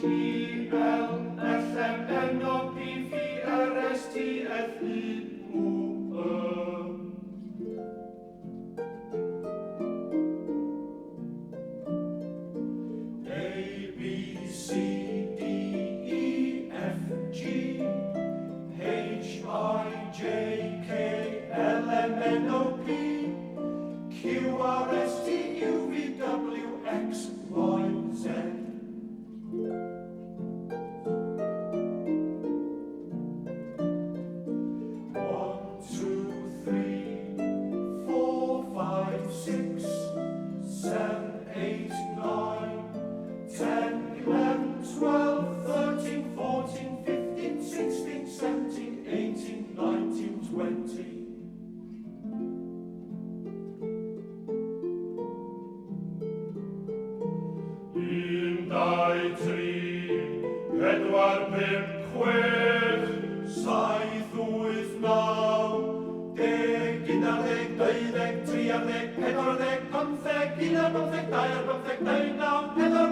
I, L, S, M, N, O, P, Q, R, S, T, F, U, W, Y. A, B, C, D, E, F, G, H, I, J, K, L, M, N, O, P, Q, R, S, T, U, V, W, X, Y, Z. 1, 2, 3, 4, 5, 6, 7, 8, 9, 10, 11, 12, 13, 14, 15, 16, 17, 18, 19, 20. 1, 2, 3, 4, 5, 6, 7, 8, 9, 10, 11, 12, 13, 14, 15, 11, 12, 13, 14, 15,